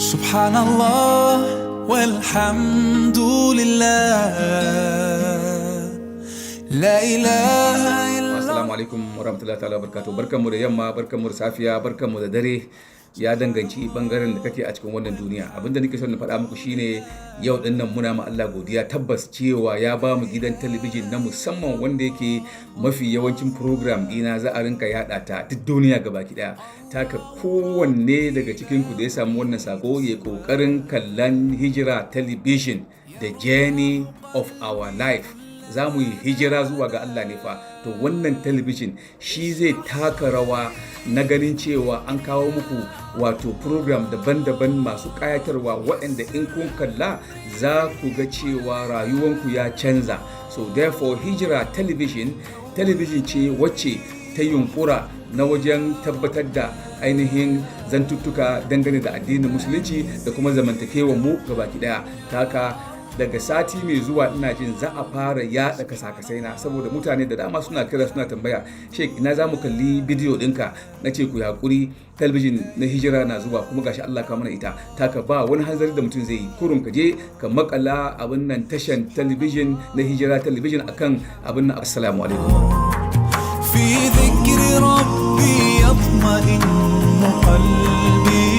سبحان الله والحمد لله لا إله إلا Assalamu alaikum warahmatullahi ta'ala wabarakatuh. Barkanmu da yamma, barkanmu da safiya, barkanmu da dare. Ya danganci bangaren da kake a cikin wannan duniya. Abinda nake son na faɗa muku shine, yau din nan muna ma Allah godiya, tabbas cewa ya ba mu gidan talabijin na musamman wanda yake mafi yawancin program ɗina za a rinka yaɗa ta duk duniya gabaki ɗaya. Taka kowanne daga cikin ku da ya samu wannan sako ya kokarin kallon Hijira Television, the journey of our life. Za mu yi hijira zuwa ga Allah ne fa. To, wannan talabijin shi zai taka rawa na ganin cewa an kawo muku wato program daban-daban masu ƙayatarwa, waɗanda in kun kalla za ku ga cewa rayuwanku ya canza. So therefore, Hijira Television, television ce wacce ta yunkura na wajen tabbatar da ainihin zantuttuka dangane da addinin Musulunci da kuma zamantakewar mu gabaki daya. Ta haka, daga sati mai zuwa ina jin za a fara yada kasa-kasai na, saboda mutane da dama suna kira suna tambaya, "Sheik, ina za mu kalli bidiyo ɗinka?" Na ce, "Ku hakuri, talabijin na Hijira na zuwa." Kuma gashi Allah ka mana ita. Taka ba wani hanzari da mutum zai yi, kurun ka je ka makala abin nan, tashan talabijin na Hijira Talabijin akan abin nan. Assalamu alaikum. في ذكر ربي يطمئن قلبي.